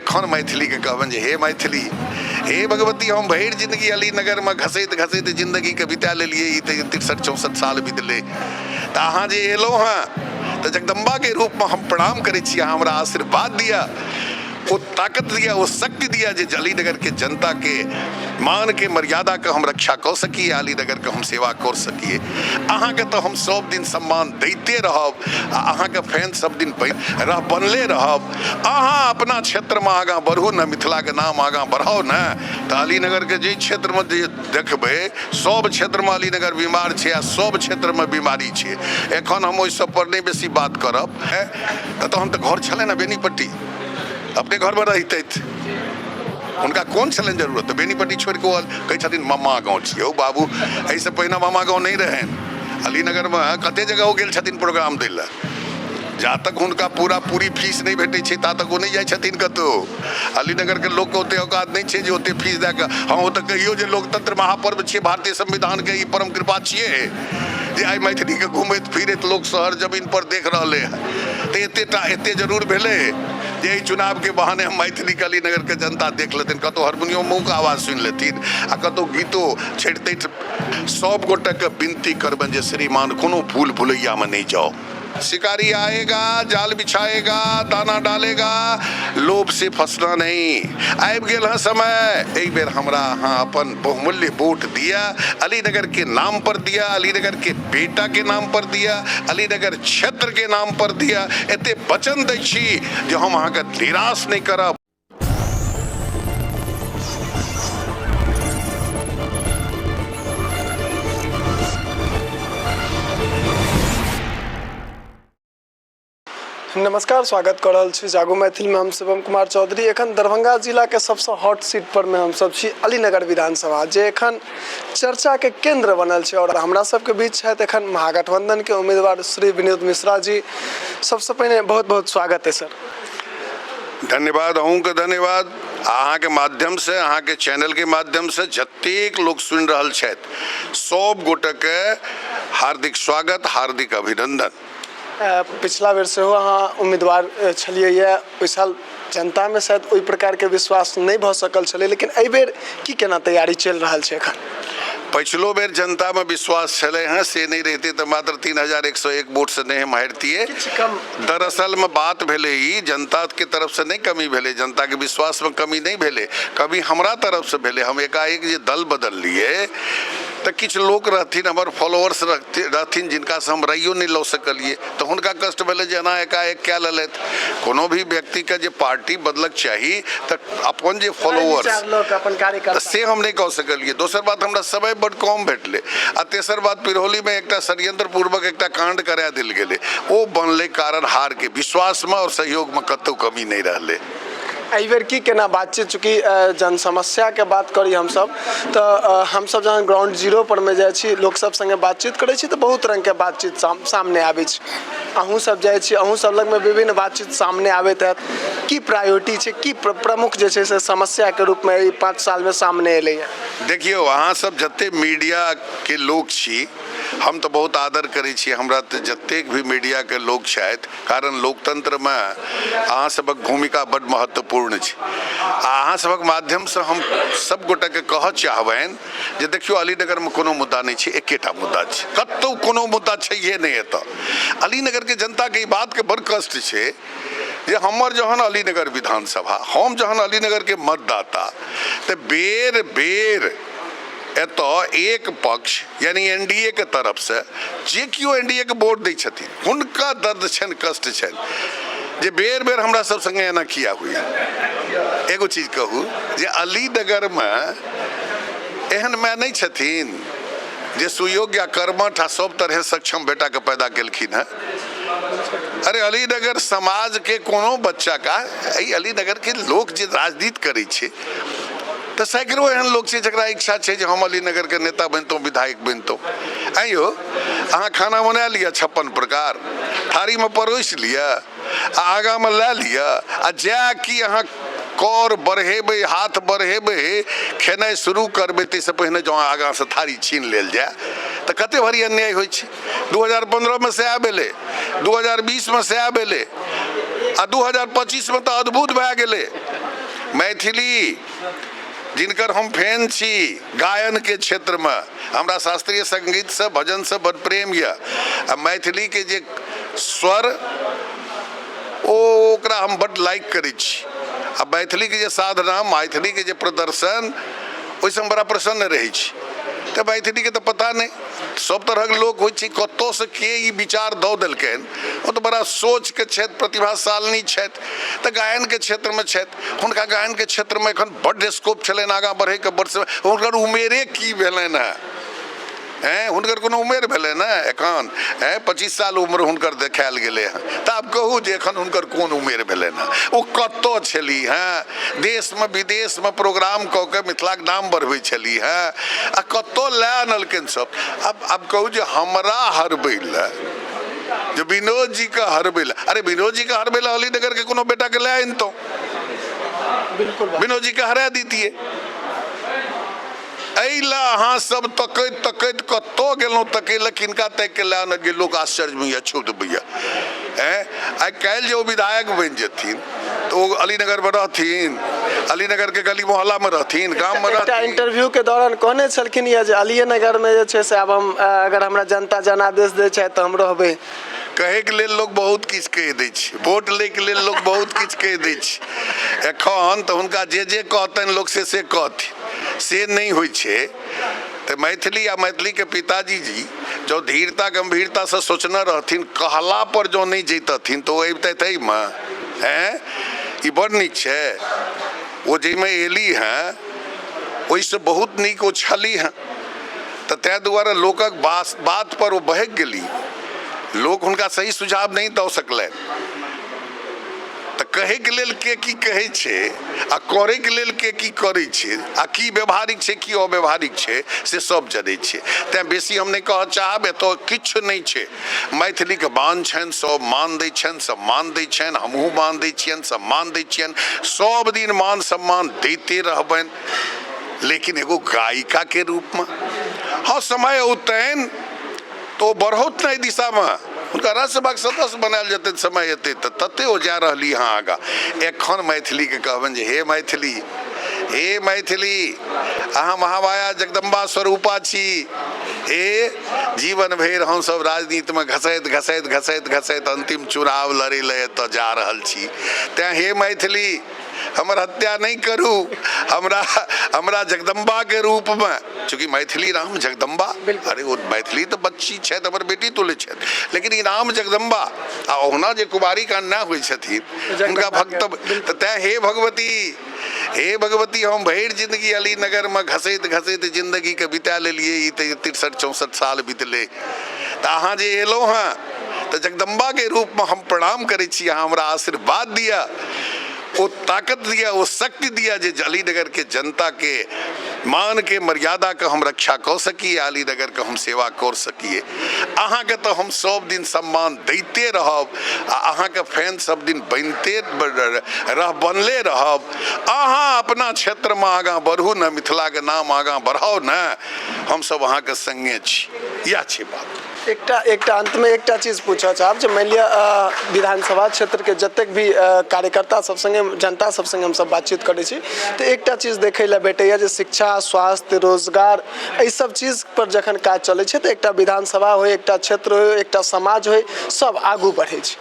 एखन मैथिलीके कहबनि जे हे मैथिली, हे भगवती, हम भरि जिंदगी अलीनगरमे घसैत घसैत जिंदगीके बिता लेलियै, ई तऽ 63 64 साल बीतलै, तऽ अहाँ जे एलहुँ हँ तऽ जगदम्बाके रूपमे हम प्रणाम करै छी, अहाँ हमरा आशीर्वाद दिअ, ओ ताकत दिअ, ओ शक्ति दिअ जे अलीनगरके जनताके मान के मर्यादा के हम रक्षा कऽ सकिए, अलीनगर के हम सेवा कर सकिए। अहाँके तऽ हम सब दिन सम्मान दैते रहब आ अहाँके फैन सब दिन रह बनले रहब। अहाँ अपना क्षेत्रमे आगाँ बढ़ू ने, मिथिलाके नाम आगाँ बढ़ाउ ने। तऽ अलीनगरके जाहि क्षेत्रमे जे देखबै सब क्षेत्रमे अलीनगर बीमार छै आ सब क्षेत्रमे बीमारी छै। एखन हम ओहि सब पर नहि बेसी बात करब। तऽ तहन तऽ घर छलै ने बेनीपट्टी, अपने घरमे रहितथि, हुनका कोन छलनि जरूरत? तऽ बेनीपट्टी छोड़ि कऽ कहै छथिन मामा गाँव छियै। हौ बाबू, एहिसँ पहिने मामा गाँव नहि रहनि। अलीनगरमे कते जगह ओ गेल छथिन प्रोग्राम दै लए। जा तक हुनका पूरा पूरी फीस नहि भेटै छै ता तक ओ नहि जाइ छथिन कतहु। अलीनगरके लोकके ओते औकात नहि छै जे ओते फीस दए कऽ। हँ, ओ तऽ कहियौ जे लोकतंत्र महापर्व छियै, भारतीय संविधानके ई परम कृपा छियै जे आइ मैथिलीके घुमैत फिरैत लोक शहर जमीन पर देख रहलै हँ। तऽ एतेटा एते जरूर भेलै जे एहि चुनावके बहाने हम मैथिलीके अलीनगरके जनता देख लेथिन, कतहु हारमोनियमोके आवाज सुनि लेथिन आ कतहु गीतो छठि तठि। सब गोटेके विनती करबनि जे श्रीमान कोनो भूल भुलैयामे नहि जाउ। शिकारी आएगा, जाल बिछाएगा, दाना डालेगा, लोभ से फंसना नहीं। आबि गेल हँ समय, एहि बेर हमरा अहाँ अपन बहुमूल्य वोट दिया, अलीनगर के नाम पर दिया, अलीनगर के बेटा के नाम पर दिया, अलीनगर क्षेत्र के नाम पर दिया। एते वचन दै छी जे हम अहाँके निराश नहि करब। नमस्कार, स्वागत कऽ रहल छी जागू मैथिलमे। हम शिवम कुमार चौधरी। एखन दरभंगा जिलाके सबसँ हॉट सीट पर मे हमसब छी अलीनगर विधानसभा, जे एखन चर्चाके केन्द्र बनल छै। और हमरा सबके बीच छथि एखन महागठबंधनके उम्मीदवार श्री विनोद मिश्रा जी। सबसँ पहिने बहुत बहुत स्वागत है सर। धन्यवाद, अहूँके धन्यवाद। अहाँके माध्यमसँ, अहाँके चैनलके माध्यमसँ जतेक लोक सुनि रहल छथि सब गोटेके हार्दिक स्वागत, हार्दिक अभिनंदन। पिछला बेर सेहो अहाँ उम्मीदवार छलियै, ओहि साल जनतामे शायद ओहि प्रकारके विश्वास नहि भऽ सकल छलै, लेकिन एहिबेर की केना तैयारी चलि रहल छै एखन? पछिलो बेर जनतामे विश्वास छलै हँ, से नहि रहितै तऽ मात्र 3101 वोटसँ नहि हम हारितियै। कम दरअसलमे बात भेलै ई जनताके तरफसँ नहि कमी भेलै, जनताके विश्वासमे कमी नहि भेलै, कमी हमरा तरफसँ भेलै। हम एकाएक जे दल बदललियै तऽ किछु लोक रहथिन, हमर फॉलोअर्स रहथिन, जिनकासँ हम राइयो नहि लऽ सकलियै, तऽ हुनका कष्ट भेलै जे एना एकाएक कए लेलथि। कोनो भी व्यक्तिके जे पार्टी बदलक चाही तऽ अपन जे फॉलोअर्स तऽ से हम नहि कऽ सकलियै। दोसर बात, हमरा समय बड्ड कम भेटलै। आ तेसर बात, पिरौलीमे एकटा षड्यंत्र पूर्वक एकटा काण्ड करा देल गेलै, ओ बनलै कारण हारके। विश्वासमे आओर सहयोगमे कतहु कमी नहि रहलै। एहिबेर की केना बातचीत, चूँकि जन समस्याके बात करी हमसब तऽ हमसब जहन ग्राउंड जीरो परमे जाइ छी, लोकसब सङ्गे बातचीत करै छी, तऽ बहुत रङ्गके बातचीत सामने आबै छै। अहूँ सब जाइ छी, अहूँ सब लगमे विभिन्न बातचीत सामने आबैत हैत। की प्रायोरिटी छै, की प्रमुख जे छै से समस्याके रूपमे एहि 5 सालमे सामने एलैए? देखियौ, अहाँ सब जते मीडियाके लोक छी, हम तऽ बहुत आदर करै छी। हमरा तऽ जतेक भी मीडियाके लोक छथि, कारण लोकतंत्रमे अहाँ सबक भूमिका बड्ड महत्वपूर्ण छै। आ अहाँ सबक माध्यमसँ हम सब गोटेके कहऽ चाहबनि जे देखियौ, अलीनगरमे कोनो मुद्दा नहि छै, एकेटा मुद्दा छै, कतहु कोनो मुद्दा छैहे नहि एतऽ। अलीनगरके जनताके ई बातके बड़ कष्ट छै जे हमर जहन अलीनगर विधानसभा, हम जहन अलीनगरके मतदाता, तऽ बेर बेर एतऽ एक पक्ष यानी एन डी ए के तरफसँ जे केओ एन डी ए के वोट दै छथिन, हुनका दर्द छनि, कष्ट छनि जे बेर बेर हमरा सब संगे एना किया होइए। एगो चीज कहू जे अलीनगरमे एहन माय नहि छथिन जे सुयोग्य आ कर्मठ आ सब तरहे सक्षम बेटाके पैदा केलखिन हेँ? अरे अलीनगर समाज के कोनो बच्चा का, एहि अलीनगर के लोक जे राजनीति करै छै तऽ सैकड़ो एहन लोक छै जकरा इच्छा छै जे हम अलीनगरके नेता बनितहुँ, विधायक बनितहुँ। आइयो अहाँ खाना बना लिअ 56 प्रकार, थारीमे परोसि लिअ आ आगाँमे लए लिअ, आ जाए कि अहाँ कर बढ़ेबै, हाथ बढ़ेबै, खेनाइ शुरू करबै, ताहिसँ पहिने जँ आगाँसँ थारी छीन लेल जाए तऽ कते भारी अन्याय होइ छै। 2015मे सएह भेलै, 2020मे सएह भेलै, आ 2025मे तऽ अद्भुत भए गेलै। मैथिली जिनकर हम फैन छी गायनके क्षेत्रमे, हमरा शास्त्रीय सङ्गीतसँ भजनसँ बड़ प्रेम यऽ, आ मैथिलीके जे स्वर ओ ओकरा हम बड्ड लाइक करै छी, आ मैथिलीके जे साधना, मैथिलीके जे प्रदर्शन, ओहिसँ हम बड़ा प्रसन्न रहै छी। तऽ मैथिलीके तऽ पता नहि, सब तरहक लोक होइ छै, कतऽसँ के ई विचार दऽ देलकनि, ओ तऽ बड़ा सोचके छथि, प्रतिभाशालिनी छथि, तऽ गायनके क्षेत्रमे छथि। हुनका गायनके क्षेत्रमे एखन बड्ड स्कोप छलनि आगाँ बढ़ैके, बड्ड हुनकर उमेरे की भेलनि हेँ, हैं हुनकर कोनो उमेर भेलै ने एखन, हैं 25 साल उम्र हुनकर देखायल गेलै हँ, तऽ आब कहू जे एखन हुनकर कोन उमेर भेलनि हँ, ओ कतऽ छली हँ, देशमे विदेशमे प्रोग्राम कऽ के मिथिलाके नाम बढ़बै छली हँ, आ कतऽ लए आनलकनि सब। आब कहू जे हमरा हरबै लए, जे विनोद जीके हरबै लए, अरे विनोद जीके हरबै लए अलीनगरके कोनो बेटाके लए अनितहुँ, बिल्कुल विनोद जीके हरा दितियै। एहि लए अहाँ सब तकैत तकैत कतऽ गेलहुँ तकै लए, किनका ताकि के लए आनलियै, लोक आश्चर्यमे यऽ, क्षुब्ध यऽ। आँय आइ काल्हि जे ओ विधायक बनि जेथिन तऽ ओ अलीनगरमे रहथिन, अलीनगरके गली मोहल्लामे रहथिन, गाममे एकटा रहथिन। इंटरव्यू के दौरान कहने छलखिन यऽ जे अलिये नगरमे जे छै से आब हम अगर हमरा जनता जनादेश दै छथि तऽ हम रहबै। कहैके लेल लोक बहुत किछु कहि दै छै, वोट लैके लेल लोक बहुत किछु कहि दै छै। एखन तऽ हुनका जे जे कहतनि लोक से से कहथिन, से नहि होइ छै। तऽ मैथिली आ मैथिलीके पिताजी जी जँ धीरता गम्भीरतासँ सोचने रहथिन, कहला पर जँ नहि जैतथिन तऽ ओ अबितथि एहिमे? हैं ई बड़ नीक छै। ओ जाहिमे एली हेँ ओहिसँ बहुत नीक ओ छली हेँ, तऽ ताहि दुआरे लोकक बात पर ओ बहकि गेली, लोक हुनका सही सुझाव नहि दऽ सकलनि। तऽ कहैके लेल के की कहै छै आ करैके लेल के की करै छै, आ की व्यवहारिक छै की अव्यवहारिक छै, से सब जनै छै। तैँ बेसी हम नहि कहऽ चाहब, एतऽ किछु नहि छै। मैथिलीके मान छनि, सब मान दै छनि, सम्मान दै छनि, हमहूँ मान दै छियनि, सम्मान दै छियनि, सब दिन मान सम्मान दैते रहबनि, लेकिन एगो गायिकाके रूपमे हँ समय औतनि तऽ ओ बढ़ौत ने एहि दिशामे, हुनका राज्यसभाके सदस्य बनायल जेतै, समय एतै तऽ तते ओ जा रहली हँ आगाँ। एखन मैथिलीके कहबनि जे हे मैथिली, हे मैथिली, अहाँ महामाया जगदम्बा स्वरूपा छी, हे जीवन भरि हमसभ राजनीतिमे घसैत घसैत घसैत घसैत अन्तिम चुनाव लड़ै लए एतऽ जा रहल छी, तैँ हे मैथिली हमर हत्या नहि करू, हमरा हमरा जगदम्बाके रूपमे, चूँकि मैथिली राम जगदम्बा, अरे ओ मैथिली तऽ बच्ची छथि, हमर बेटी तुल्य छथि, लेकिन ई राम जगदम्बा आ ओहुना जे कुमारी कन्या होइ छथिन हुनका भक्त, तऽ तैँ हे भगवती, हे भगवती, हम भरि जिंदगी अलीनगरमे घसैत घसैत जिंदगीके बिता लेलियै, ई तऽ 63 64 साल बितलै, तऽ अहाँ जे एलहुँ हँ तऽ जगदम्बाके रूपमे हम प्रणाम करै छी, अहाँ हमरा आशीर्वाद दिअ, ओ ताकत दिअ, ओ शक्ति दिअ जे अलीनगरके जनताके मानके मर्यादाके हम रक्षा कऽ सकी, अलीनगरके हम सेवा कर सकिए। अहाँके तऽ हम सब दिन सम्मान दैते रहब आ अहाँके फैन सब दिन बनिते रह बनले रहब। अहाँ अपना क्षेत्रमे आगाँ बढ़ू ने, मिथिलाके नाम आगाँ बढ़ाउ ने, हमसब अहाँके सङ्गे छी, इएह छै बात। एकटा एकटा अंतमे एकटा चीज पूछऽ चाहब जे मानि लिअ विधानसभा क्षेत्रके जतेक भी कार्यकर्ता सब सङ्गे, जनता सब सङ्गे हमसब बातचीत करै छी तऽ एकटा चीज देखै लए भेटैए जे शिक्षा, स्वास्थ्य, रोजगार एहि सब चीज पर जखन काज चलै छै तऽ एकटा विधानसभा होइ, एकटा क्षेत्र होइ, एकटा समाज होइ, सब आगू बढ़ै छै।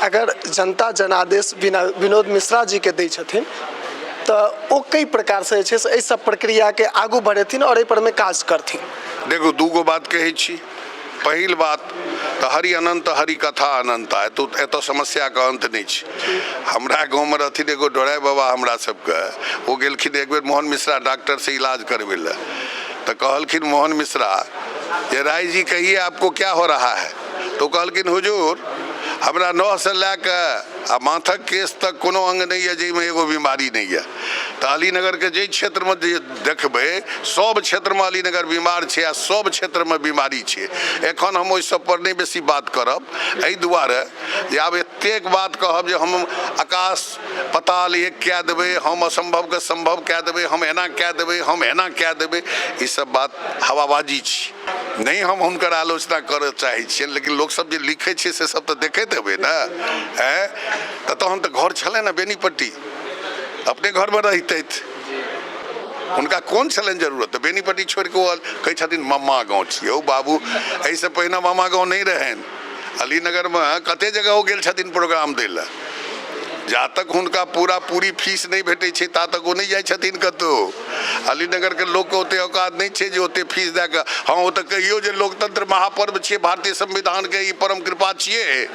अगर जनता जनादेश बिना विनोद मिश्रा जीके दै छथिन तऽ ओ कई प्रकारसँ जे छै से एहि सब प्रक्रियाके आगू बढ़ेथिन आओर एहि परमे काज करथिन। देखू, दूगो बात कहै छी। पहिल बात तऽ हरि अनन्त हरि कथा अनन्ता, एतऽ समस्याके अन्त नहि छै। हमरा गाँवमे रहथिन एगो डोराय बाबा, हमरा सबके ओ गेलखिन एक बेर मोहन मिश्रा डॉक्टरसँ इलाज करबै लए, तऽ कहलखिन मोहन मिश्रा जे राय जी कहिए आपको क्या हो रहा है, तऽ ओ कहलखिन हुजूर हमरा नहसँ लए कऽ आ माथक केश तक कोनो अङ्ग नहि यऽ जाहिमे एगो बीमारी नहि यऽ। तऽ अलीनगरके जाहि क्षेत्रमे जे देखबै सब क्षेत्रमे अलीनगर बीमार छै आ सब क्षेत्रमे बीमारी छै। एखन हम ओहि सब पर नहि बेसी बात करब, एहि दुआरे जे आब एतेक बात कहब जे हम आकाश पताल एक कए देबै, हम असम्भवके सम्भव कए देबै, हम एना कए देबै, हम एना कए देबै, ई सब बात हवाबाजी छी। नहि हम हुनकर आलोचना करऽ चाहै छियनि, लेकिन लोकसब जे लिखै छै से सब तऽ देखैत हेबै ने। आँय, तऽ तहन तऽ घर छलै ने बेनीपट्टी, अपने घरमे रहितथि, हुनका कोन छलनि जरूरत? तऽ बेनीपट्टी छोड़ि कऽ ओ कहै छथिन ममा गाँव छी। यौ बाबू, एहिसँ पहिने मामा गाँव नहि रहनि। अलीनगरमे कते जगह ओ गेल छथिन प्रोग्राम दै लए। जा तक हुनका पूरा पूरी फीस नहि भेटै छै ता तक ओ नहि जाइ छथिन कतहु। अलीनगरके लोकके ओते औकात नहि छै जे ओते फीस दए कऽ। हँ, ओ तऽ कहियौ जे लोकतंत्र महापर्व छियै, भारतीय संविधानके ई परम कृपा छियै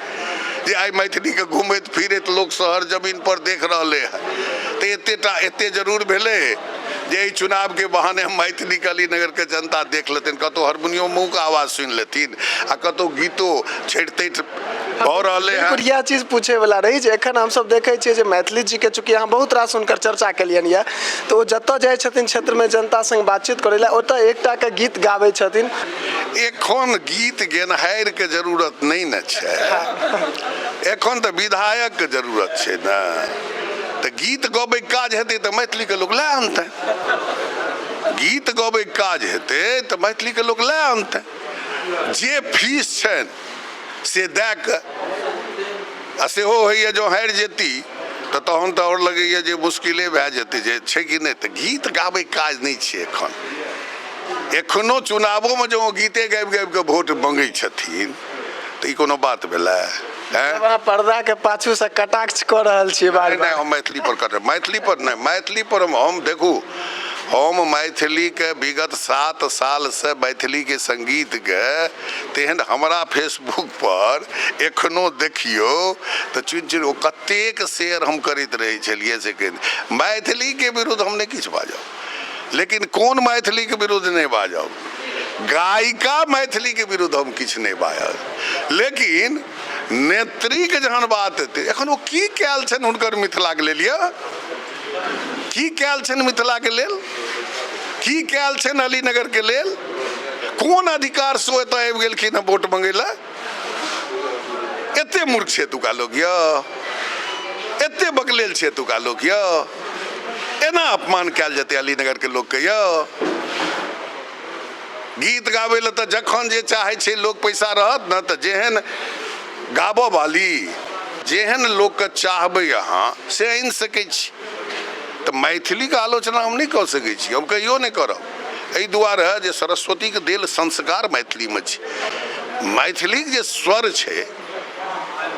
जे आइ मैथिलीके घुमैत फिरैत लोक शहर जमीन पर देख रहलै हँ। तऽ एतेटा एते जरूर भेलै जे एहि चुनावके बहाने मैथिलीके अलीनगरके जनता देख लेथिन, कतहु हारमोनियमोके आवाज सुनि लेथिन आ कतहु गीतो छठि तठि भऽ रहलै हँ। बिल्कुल इएह चीज पूछे वाला रही जे एखन हमसब देखै छियै जे मैथिली जीके, चूँकि अहाँ बहुत रास हुनकर चर्चा केलियनि यऽ, तऽ ओ जतऽ जाइ छथिन क्षेत्रमे जनता संग बातचीत करै लए, ओतऽ एकटाके गीत गाबै छथिन। एखन गीत गेनहारिके जरूरत नहि ने छै, एखन तऽ विधायकके जरूरत छै ने। तऽ गीत गबैके काज हेतै तऽ मैथिलीके लोक लए अनतै, गीत गबैके काज हेतै तऽ मैथिलीके लोक लए अनतै। जे फीस छनि से दए कऽ, आ सेहो होइए जँ हारि जेती तऽ तहन तऽ आओर लगैए जे मुश्किले भए जेतै, जे छै कि नहि। तऽ गीत गाबैके काज नहि छै एखन। एखनो चुनावोमे जँ ओ गीते गाबि गाबि कऽ वोट मङ्गै छथिन तऽ ई कोनो बात भेलै? अहाँ पर्दाके पाछूसँ कटाक्ष कऽ रहल छियै बार बार। हम मैथिली पर कट मैथिली पर नहि, मैथिली पर हम देखू, हम मैथिलीके विगत 7 सालसँ मैथिलीके सङ्गीतके तेहन हमरा फेसबुक पर एखनो देखियौ तऽ चुनि चुनि ओ कतेक शेयर हम करैत रहै छलियै से कहि। मैथिलीके विरुद्ध हम नहि किछु बाजब, लेकिन कोन मैथिलीके विरुद्ध नहि बाजब, गायिका मैथिलीके विरुद्ध हम किछु नहि बाजब, लेकिन नेत्रीके जहन बात हेतै, एखन ओ की कयल छनि हुनकर मिथिलाके लेल? यऽ की कयल छनि मिथिलाके लेल? की कयल छनि अलीनगरके लेल? कोन अधिकारसँ ओ एतऽ आबि गेलखिन हँ वोट मङ्गै लए? एते मूर्ख छै एतुका लोक यऽ, एते बकलेल छै एतुका लोक यऽ, एना अपमान कयल जेतै अलीनगरके लोकके यऽ? गीत गाबै लए तऽ जखन जे चाहै छै लोक, पैसा रहत ने तऽ जेहन गाबऽ वाली, जेहन लोकके चाहबै अहाँ से आनि सकै छी। तऽ मैथिलीके आलोचना हम नहि कऽ सकै छी, हम कहियो नहि करब, एहि दुआरे जे सरस्वतीके देल संस्कार मैथिलीमे छै। मैथिलीके जे स्वर छै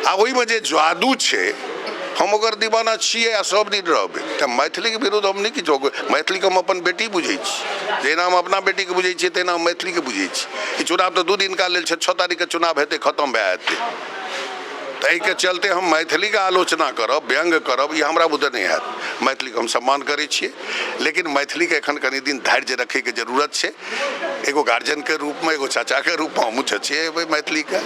आ ओहिमे जे जादू छै, हम ओकर दीवाना छियै आ सब दिन रहबै। तऽ मैथिलीके विरुद्ध हम नहि किछु, मैथिलीके हम अपन बेटी बुझै छी। जहिना हम अपना बेटीके बुझै छियै तहिना हम मैथिलीके बुझै छी। ई चुनाव तऽ 2 दिनका लेल छै, 6 तारीखके चुनाव हेतै, खतम भए जेतै। ताहिके चलते हम मैथिलीके आलोचना करब, व्यंग्य करब, ई हमरा बुते नहि हैत। मैथिलीके हम सम्मान करै छियै, लेकिन मैथिलीके एखन कनि दिन धैर्य रखैके जरूरत छै। एगो गार्जियनके रूपमे, एगो चाचाके रूपमे हमहूँ चचे हेबै, मैथिलीके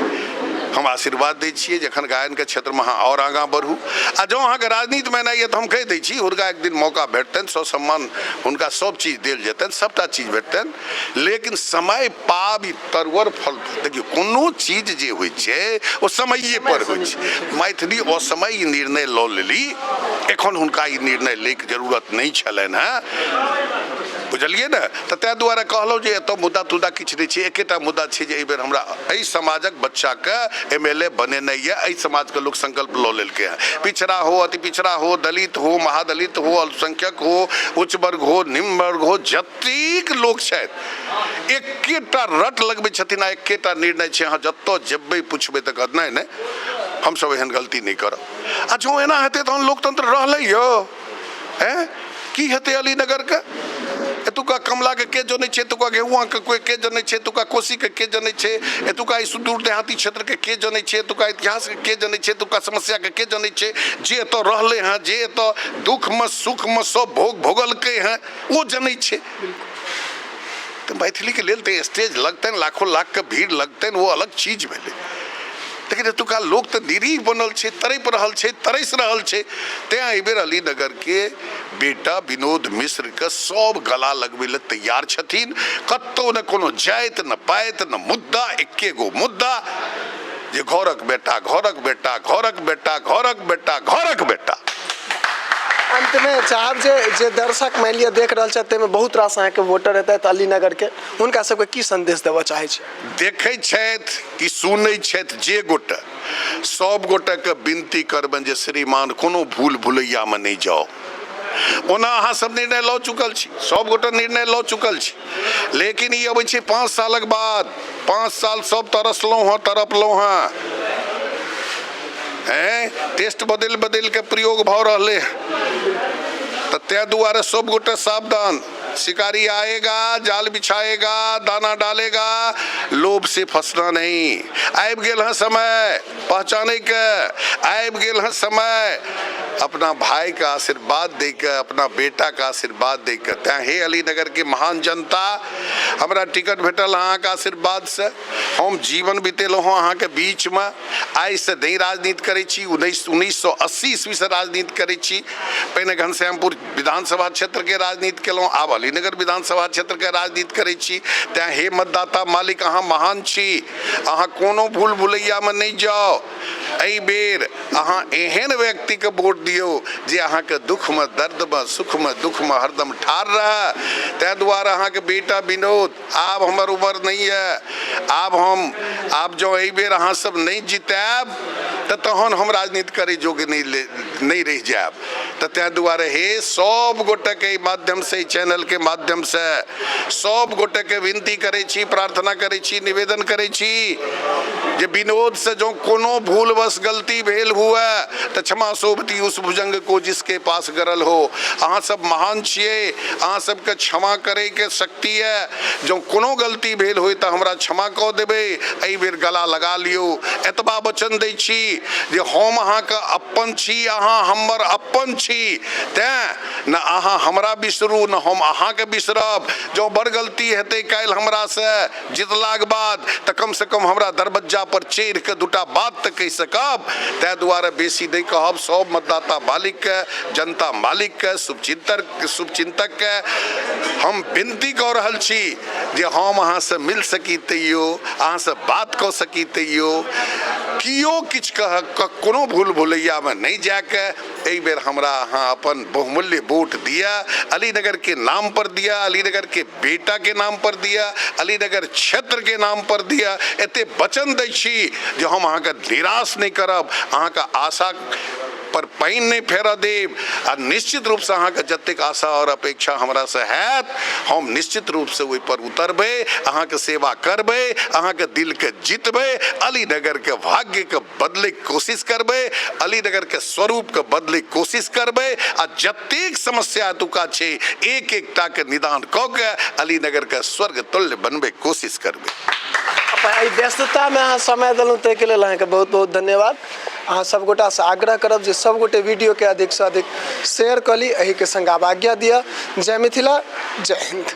हम आशीर्वाद दै छियै जखन गायनके क्षेत्रमे अहाँ आओर आगाँ बढ़ू। आ जँ अहाँके राजनीतिमे एनाइ यऽ तऽ हम कहि दै छी, हुनका एक दिन मौका भेटतनि, ससम्मान हुनका सब चीज देल जेतनि, सबटा चीज भेटतनि, लेकिन समय पाबि तरुवर फल। देखियौ, कोनो चीज जे होइ छै ओ समये पर होइ छै। मैथिली असमय ई निर्णय लऽ लेली, एखन हुनका ई निर्णय लैके जरूरत नहि छलनि हेँ, बुझलियै ने? तऽ ताहि दुआरे कहलहुँ जे एतऽ मुद्दा तुद्दा किछु नहि छै। एकेटा मुद्दा छै जे एहिबेर हमरा एहि समाजक बच्चाके एम एल ए बनेनाइ यऽ। एहि समाजके लोक संकल्प लऽ लेलकै हँ, पिछड़ा हो, अति पिछड़ा हो, दलित हो, महादलित हो, अल्पसंख्यक हो, उच्च वर्ग हो, निम्न वर्ग हो, जतेक लोक छथि एकेटा रट लगबै छथिन आ एकेटा निर्णय छै। अहाँ जतऽ जेबै पुछबै तऽ कहत नहि नहि, हमसब एहन गलती नहि करब। आ जँ एना हेतै तहन लोकतंत्र रहलै यौ? हैं, की हेतै अलीनगरके? एतुका कमलाके के जनै छै? एतुका गेहुआके कोइ के जनै छै? एतुका कोसीके के जनै छै? एतुका ई सुदूर देहाती क्षेत्रके के जनै छै? एतुका इतिहासके के जनै छै? एतुका समस्याके के जनै छै? जे एतऽ रहलै हँ, जे एतऽ दुःखमे सुखमे सब भोग भोगलकै हँ, ओ जनै छै। तऽ मैथिलीके लेल तऽ स्टेज लगतनि, लाखो लाखके भीड़ लगतनि, ओ अलग चीज भेलै, लेकिन एतुका लोक तऽ निरीह बनल छै, तड़पि रहल छै, तरसि रहल छै। तैँ एहिबेर अलीनगरके बेटा विनोद मिश्रके सब गला लगबै लए तैयार छथिन। कतहु ने कोनो जाति ने पाति ने मुद्दा, एके गो मुद्दा जे घरक बेटा, घरक बेटा, घरक बेटा, घरक बेटा, घरक बेटा। अंतमे चाहब जे जे दर्शक मानि लिअ देख रहल छथि, ताहिमे बहुत रास अहाँके वोटर हेतथि अलीनगरके, हुनका सबके की संदेश देबऽ चाहै छी? देखै छथि कि सुनै छथि जे गोटे, सब गोटेके विनती करबनि जे श्रीमान कोनो भूल भुलैयामे नहि जाउ। ओना अहाँ सब निर्णय लऽ चुकल छी, सब गोटे निर्णय लऽ चुकल छी, लेकिन ई अबै छै 5 सालक बाद। 5 साल सब तरसलहुँ हँ, तड़पलहुँ हँ, हैं टेस्ट बदलि बदलि के प्रयोग भऽ रहलै हँ। तऽ ताहि दुआरे सब गोटे सावधान। शिकारी आएगा, जाल बिछाएगा, दाना डालेगा, लोभ से फंसना नहीं। आबि गेल हँ समय पहचानैके, आबि गेल हँ समय अपना भाईके आशीर्वाद दैके, अपना बेटाके आशीर्वाद दैके। तैँ हे अलीनगरके महान जनता, हमरा टिकट भेटल अहाँके आशीर्वादसँ, हम जीवन बितेलहुँ हँ अहाँके बीचमे। आइसँ नहि राजनीति करै छी, 1980 ईस्वीसँ राजनीति करै छी। पहिने घनश्यामपुर विधानसभा क्षेत्रके राजनीति केलहुँ, आब अलीनगर विधानसभा क्षेत्रके राजनीति करै छी। तैँ हे मतदाता मालिक, अहाँ महान छी, अहाँ कोनो भूल भुलैयामे नहि जाउ। एहि बेर अहाँ एहन व्यक्तिके वोट दियौ जे अहाँके दुखमे, दर्दमे, सुखमे, दुखमे हरदम ठाढ़ रहए। ताहि दुआरे अहाँके बेटा विनोद, आब हमर उमर नहि यऽ, आब हम आब जँ एहि बेर अहाँ सब नहि जितायब तऽ तहन हम राजनीति करै योग्य नहि रहि जायब। तऽ ताहि दुआरे हे सब गोटेके एहि माध्यमसँ, एहि चैनलके माध्यमसँ सब गोटेके विनती करै छी, प्रार्थना करै छी, निवेदन करै छी जे विनोदसँ जँ कोनो भूलवश गलती भेल हुए तऽ क्षमा शोभती उस भुजंग को जिसके पास गरल हो। अहाँ सब महान छियै, अहाँ सबके क्षमा करैके शक्ति यऽ। जँ कोनो गलती भेल होय तऽ हमरा क्षमा कऽ देबै। एहि बेर गला लगा लियौ। एतबा वचन दै छी जे हम अहाँके अपन छी, अहाँ हमर अपन छी, तैँ ने अहाँ हमरा बिसरू ने हम अहाँके बिसरब। जँ बड़ गलती हेतै काल्हि हमरासँ जितलाक बाद तऽ कमसँ कम हमरा दरबज्जा पर चढ़ि कऽ दूटा बात तऽ कहि सकब। ताहि दुआरे बेसी नहि कहब। सब मतदाता मालिकके, जनता मालिकके, शुभचिंतकके हम विनती कऽ रहल छी जे हम अहाँसँ मिल सकी तैयो, अहाँसँ बात कऽ सकी तैयो, कियो किछु कह कोनो भूल भुलैयामे नहि जाके एहि बेर हमरा अहाँ अपन बहुमूल्य वोट दिया, अलीनगर के नाम पर दिया, अलीनगर के बेटा के नाम पर दिया, अलीनगर क्षेत्र के नाम पर दिया। एते वचन दै छी जे हम अहाँके निराश नहि करब, अहाँके आशा पर पानि नहि फेरऽ देब आ निश्चित रूपसँ अहाँके जतेक आशा आओर अपेक्षा हमरासँ हैत हम निश्चित रूपसँ ओहिपर उतरबै, अहाँके सेवा करबै, अहाँके दिलके जीतबै, अलीनगरके भाग्यके बदलैके कोशिश करबै, अलीनगरके स्वरूपके बदलैके कोशिश करबै आ जतेक समस्या एतुका छै एक एकटाके निदान कऽ के अलीनगरके स्वर्ग तुल्य बनबैके कोशिश करबै। अपन एहि व्यस्ततामे अहाँ समय देलहुँ ताहिके लेल अहाँके बहुत बहुत धन्यवाद। अहाँ सब गोटासँ आग्रह करब जे सब गोटे वीडियोके अधिकसँ अधिक शेयर कऽ ली। एहिके सङ्ग आब आज्ञा दिअ। जय मिथिला, जय हिन्द।